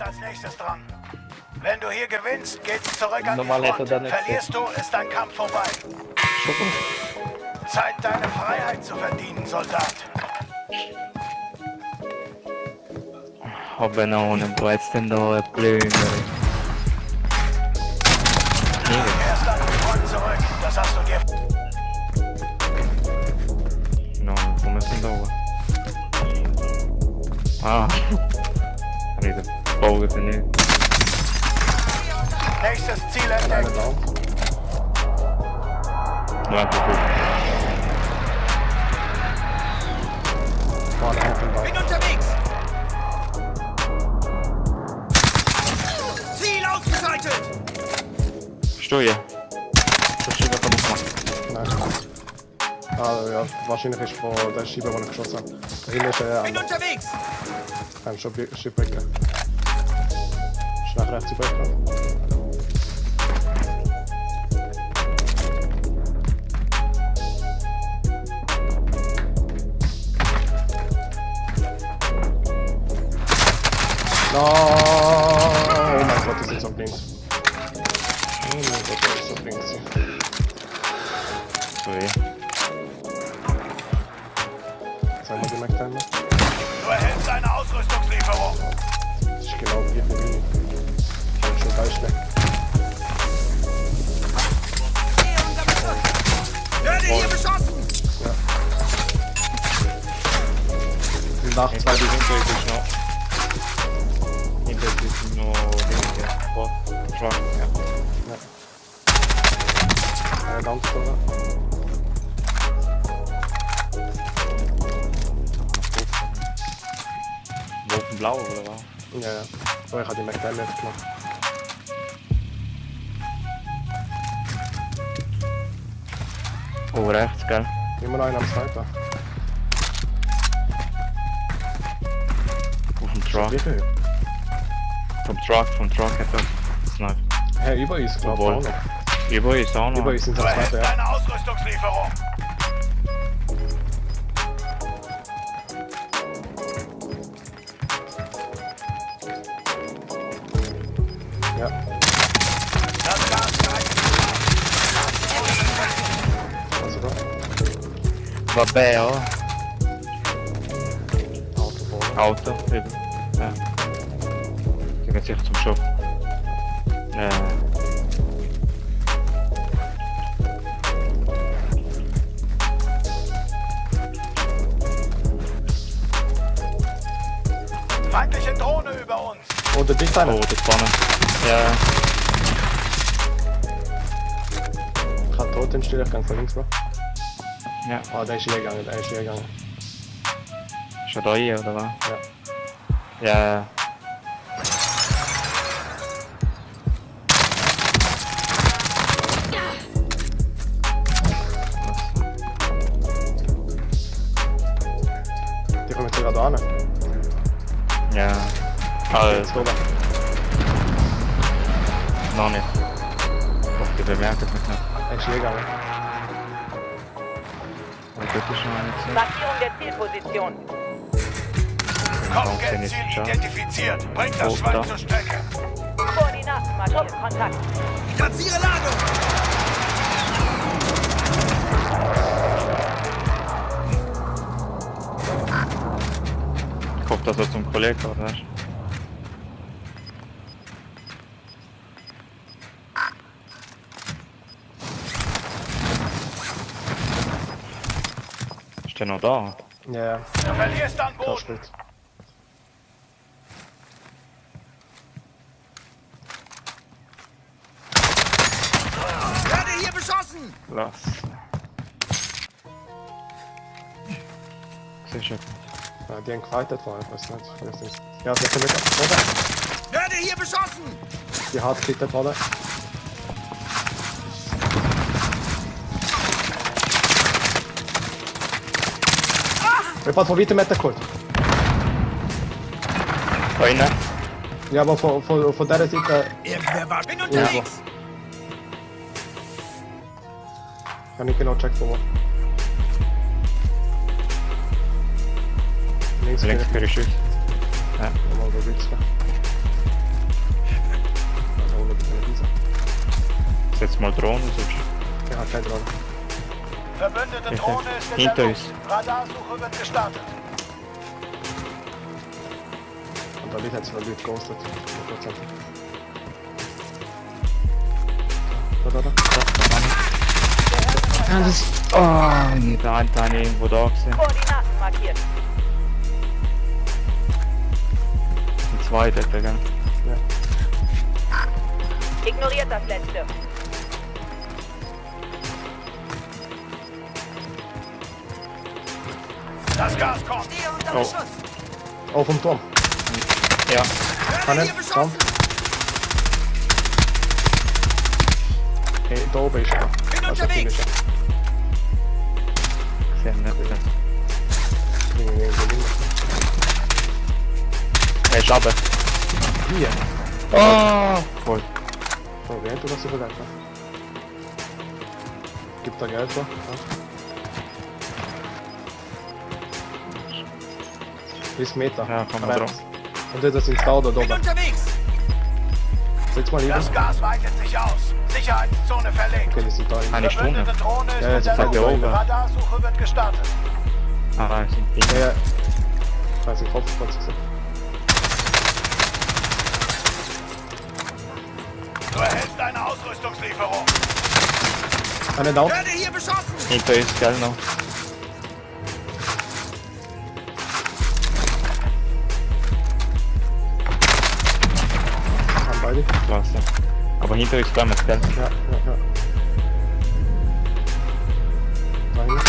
als nächstes dran. Wenn du hier gewinnst, geht's zurück an die Normal hätte Front. er nicht Verlierst du, ist dein Kampf vorbei. Zeit, deine Freiheit zu verdienen, Soldat. Vabbè no, non può essere prendere. Erst an die Front zurück. Das hast du dir... No, come si andava? Ah, capito. Paura che ne... Nächstes Ziel entdeckt. 90 Bin unterwegs! Ziel ausgeschaltet! Что я? Что я там machen? Nein. Ah, ja, wahrscheinlich ist von der Scheibe, die ich geschossen habe. Da hinten ist Bin unterwegs! ein Scheibbrecher. Ist nach rechts Brecher. No! Oh mein Gott, das ist jetzt auf links. Oh mein Gott, das ist auf links. So, ja. Zeig mal die McTimer. Du erhältst eine Ausrüstungslieferung. Das ist genau wie ich. Ich hab schon geil schlecht. Werde hier beschossen! Nach Zwei zwei die hinter ist noch. Hinter ist noch Ding, ja. Truck, ja. ganz toll. Wolkenblau oder was? Ja, ja. Oh, ich habe die McTimer jetzt gemacht. Oh, rechts, gell? Immer noch einen am zweiten. Auf dem Truck. Wie viel? Vom Truck hat er Snipe. Hey, über uns, glaube ich, Obwohl. auch noch. Über ist auch noch. Über uns sind Du am erhältst zweiten, ja. eine Ausrüstungslieferung. Ja. Das Gas reicht. Also da. Vabbè, ja. Auto vorne. Auto, eben. Ja. Die geht sicher zum Shop. Feindliche Drohne über uns. Oh, der dicht einer. Oh, das vorne. Ja. Ich habe tot den Stillgang von links, Bro. Ja. Ah, der ist hier gegangen, der ist hier gegangen. Ist er da hier, oder was? Ja. Ja. Die kommen jetzt gerade an. Ja. Jetzt Also, oben. noch nicht. Doch, die bemerkt es nicht mehr. Er ist hier gegangen. Aber das ist schon eine Zeit. Markierung der Zielposition. Kopfgeldziel identifiziert. Bringt das Oh, Schwein da. zur Strecke. Koordinaten markiert. Kontakt. Platziere Ladung! Ich hoffe, dass er zum Kollegen kommt, weißt du? Ist der noch da? Ja, ja. Du verlierst an Klar Boden. steht. Werde hier beschossen! Lass. Siehst du? Ja, die haben gefightet vorher, ich weiß nicht. Vielleicht ist... Ja, der kommt jetzt vorne. Werde hier beschossen! Die hart gekriegt vorne. Ich hab von weitem Meter geholt. Da innen? Ja, aber von dieser Seite Irgendwer war... Bin unterwegs! kann ich genau checken, wo. Links Links kann für die Schüsse. Ja. ich nochmal über Witz. Setz mal Drohnen, sonst. Er hat keine Drohne. Verbündete Ja, Drohne ist in hinter der uns. Luft. Radarsuche wird gestartet. Und da liegt jetzt mal Leute ghostet. Da. Ja, das. Oh, nee, da habe ich irgendwo da gesehen. Koordinaten markiert. Die zweite, gell? Ignoriert das letzte. Das Gas kommt. Stehe unter Oh. Beschuss. Auf dem Turm. Ja, Kann Werde hier nicht. Turm. beschossen. Hey, da oben ist er. Bin Also, unterwegs. Finisher. gesehen, nicht das. Er ist runter. Hier. Oh! Voll. So, wer hätte das so viel Geld? Ne? Gibt da Geld so? Ja. Bis Meter. Ja, komm mal Rechts. drauf. Und das ins Stau da Bin oben. unterwegs. Setz mal lieber. Das Gas weitet sich aus. Sicherheitszone verlegt. Okay, wir sind da. Eine Stunde. Verbündete Drohne ist Ja, in jetzt der fällt Luft. der oben. Radarsuche wird gestartet. Ah, da ist ein Ding. Ja, ja. Ich weiß nicht, Kopf, was ich gesagt. Du erhältst eine Ausrüstungslieferung. Eine down. Werde hier beschossen. Hinter uns, gell, noch. Haben beide. Klasse. Aber hinter uns bleiben wir, gell? Ja. Nein.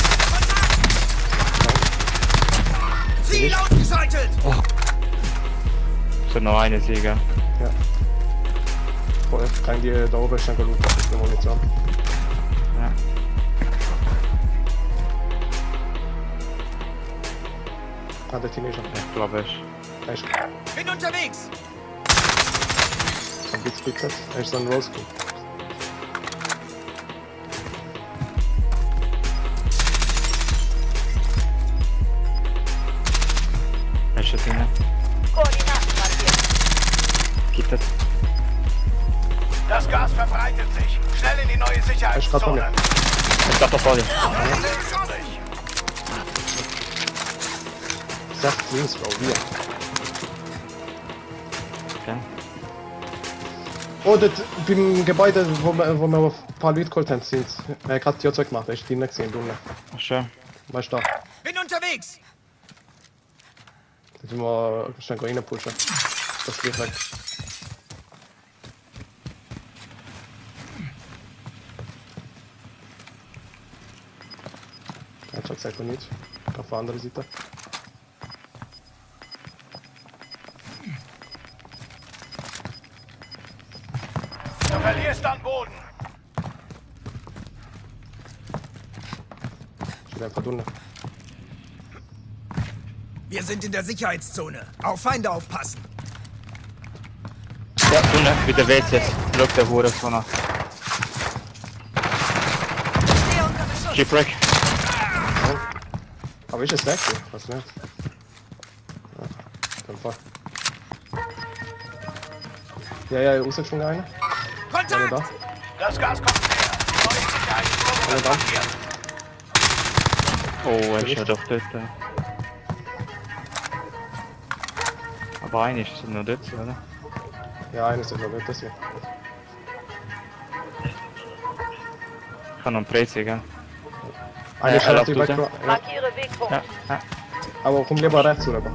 Ziel ausgeschaltet. So noch eine Sieger. Ja. Voll. Kann die da oben schon gut auf die Munition. Ja. Ah, der Teenager. Ich glaube es. Er ist Bin unterwegs. ein Bit Spitzet. Er ist so ein Rollskin. Er ist schon drin. Koordinaten markiert. Gittet. Das Gas verbreitet sich. Schnell in die neue Er ist grad bei Sicherheitszone. mir. Ich glaube, da vor dir. Übrig. 16 Frau, wir. Okay. Oh, das, beim Gebäude, wo wir ein paar Leute geholt haben, sind gerade die Zeug gemacht. Er ist die nicht gesehen, du nicht. Ach schön. Weißt du, da Bin unterwegs. müssen wir schnell reinpushen. Das geht weg. Er hat schon gesagt, wo nicht. Auf der anderen Seite. Du verlierst an Boden. Steht einfach drinnen. Wir sind in der Sicherheitszone. Auf Feinde aufpassen. Ja, du ne? Mit der WCS. Schau der Hure so nach. Stehe unter Beschuss. Shipwreck. Aber ist es weg? Was nicht? Ja, kein Fall. Ja, rausgeschwungen eine. Alle da. Kontakt. Das Gas kommt näher. Die neue Sicherheitszone Alle wird da. markiert. Oh, er ist ja doch dort. Aber eigentlich ist er nur dort, oder? Ja, eines ist noch nicht, das hier. Ich kann noch einen Prezi, gell? Eine ist er relativ läuft weg. raus, Ja, Markiere Wegpunkt. Ja, ja. aber komm lieber rechts rüber.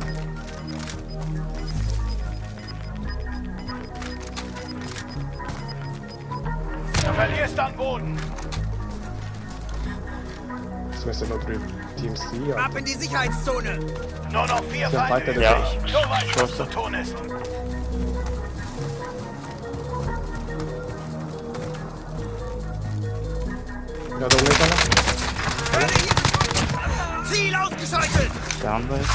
Du verlierst an Boden. Das müssen noch 3 Teams sein. Ja. Ab in die Sicherheitszone. Nur noch 4 Ja, Feinde weiter übrig. Ja. Du weißt, was zu Schossen. tun ist. Ja, da oben ist einer. Werde hier beschossen. Ziel ausgeschaltet. Der andere ist.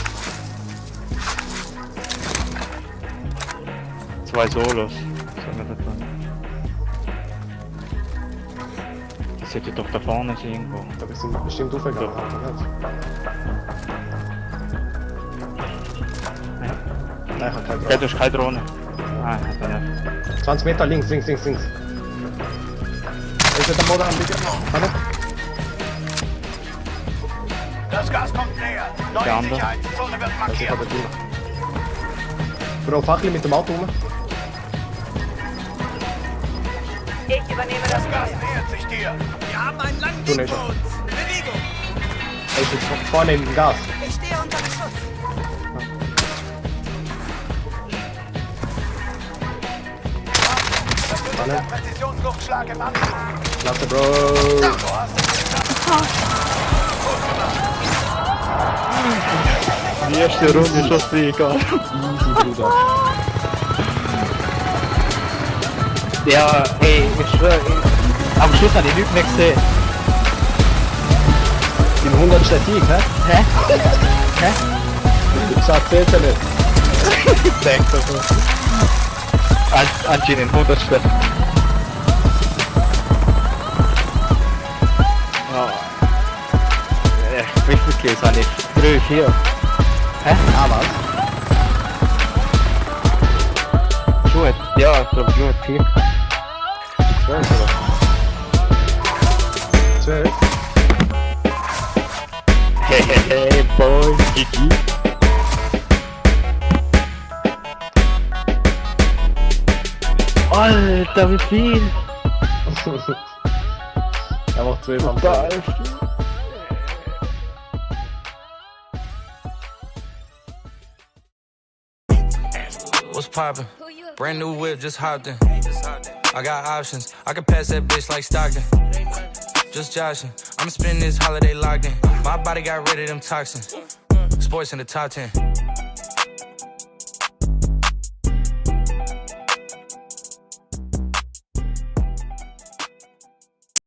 2 Solos. Sagen wir das mal. Die sollte doch da vorne sein irgendwo. Da bist du bestimmt aufgegangen. Alter, nicht? Nein, ich hab keine Gell, Drohne. du hast keine Drohne. Ah, hat er nicht. 20 Meter links. ist nicht am Boden anliegen. Warte. Das Gas kommt näher. Neue Der andere. Sicherheitszone wird Das ist markiert. aber der Bro, Fackel mit dem Auto rum. Ich übernehme das Das Gas Steuer. nähert sich dir. Wir haben einen langen Du Weg nicht. vor uns. Bewegung. Er ist jetzt vorne in dem Gas. Ich stehe unter Beschuss. Das ist der Präzisionsluftschlag im Anflug. Klasse, Bro. Du hast es geschafft. Die erste Runde ist schon egal. Easy, Bruder. Ja, ey, ich schwör, am Schluss habe ich nichts mehr gesehen. Im 100. Sieg, hä? Hä? Hä? Du sagst jetzt ja nicht. Denk das so. Anscheinend 100. Oh. Wie viel Kills habe ich? 3, 4. Hä? Ah, was? Gut, ja, ich glaube gut, 4. 12, oder? 12? Hey, hey, hey, boy, GG. Alter, wie viel? Er macht 12 am Da Tag. ist... What's poppin'? Brand new whip, just hopped in. I got options. I can pass that bitch like Stockton. Just joshing. I'ma spend this holiday locked in. My body got rid of them toxins. Sports in the top 10.